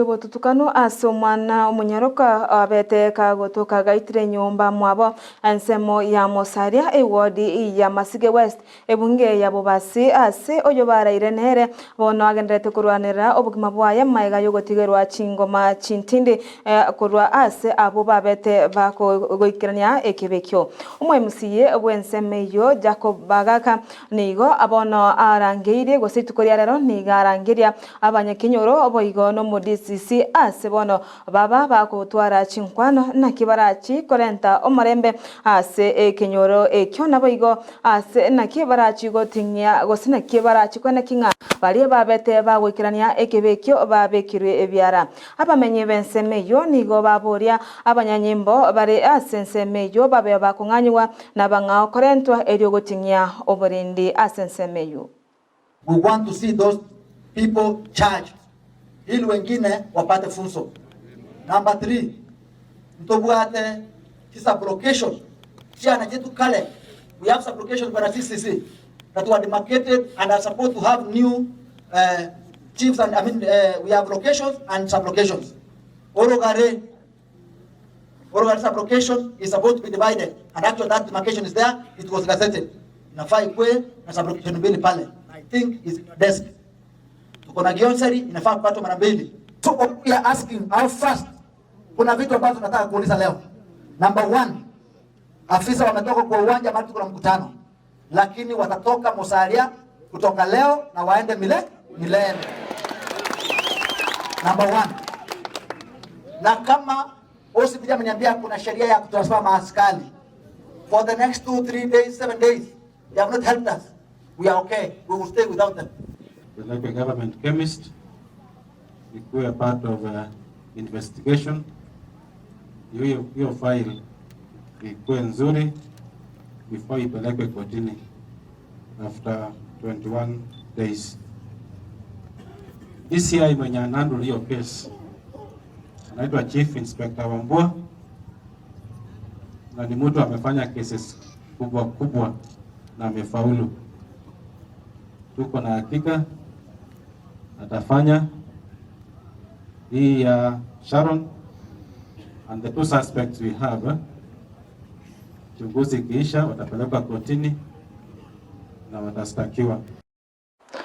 Obotutukanu ase omwana omonyaroka abete kagotoka gaitire nyomba mwabo ensemo ya Mosaria eward ya Masige West ebunge ya Bobasi ase oyo baraire nere bono agendererete korwanerera obogima bwaye magega yogotigerwa chingoma chintindi korwa ase abwo babete bakogoikerania ekebe ekio. Omoemusiye bw'ensemo eyio Jacob Bagaka Nigo bono arangeirie, gose rituko ria rero nigo arangeria abanyakenyoro boigo nomodisisi ase bono baba bagotwara chinkwano, naki barachi korenta omorembe ase ekenyoro ekio, naboigo ase naki barachi goting'ia, gose naki barachi koeneki ng'a baria babete bagoikerania ekebe ekio babekirwe ebiara. Abamenyi b'ensemo eyio nigo baboria abanyanyimbo bare ase ensemo eyio babe bakong'anyigwa Nabang'ao korentwa erio goting'ia oborendi ase ensemo eyio. We want to see those people charged ili wengine wapate funzo. Number three, ntobwate chi sublocation chiana chietu kare, we have sublocations bwana CCC that were demarcated and are supposed to have new chiefs and I mean we have locations and sublocations. Orogare. Orogari sublocation is supposed to be divided and actually that demarcation is there, it was gazetted. Inafaa ikue na sublocation mbili pale. I think is in your desk. Tuko na Gionseri inafaa kupatwa mara mbili. So what we are asking how fast, kuna vitu ambavyo tunataka kuuliza leo. Number one, afisa wametoka kwa uwanja mahali tuko na mkutano, lakini watatoka Musalia kutoka leo na waende mile milele. Number one. Na kama OCPD ameniambia kuna sheria ya kutransfer maaskari for the next 2 3 days 7 days they have not helped us we are okay we will stay without them. Pelekwe government chemist ikuwe part of uh, investigation hiyo hiyo file ikuwe nzuri before ipelekwe kotini after 21 days. DCI mwenye anahandle hiyo case anaitwa Chief Inspector Wambua na ni mtu amefanya cases kubwa kubwa na amefaulu. Tuko na hakika atafanya hii ya Sharon and the two suspects we have eh, Uchunguzi ikiisha watapelekwa kotini na watastakiwa.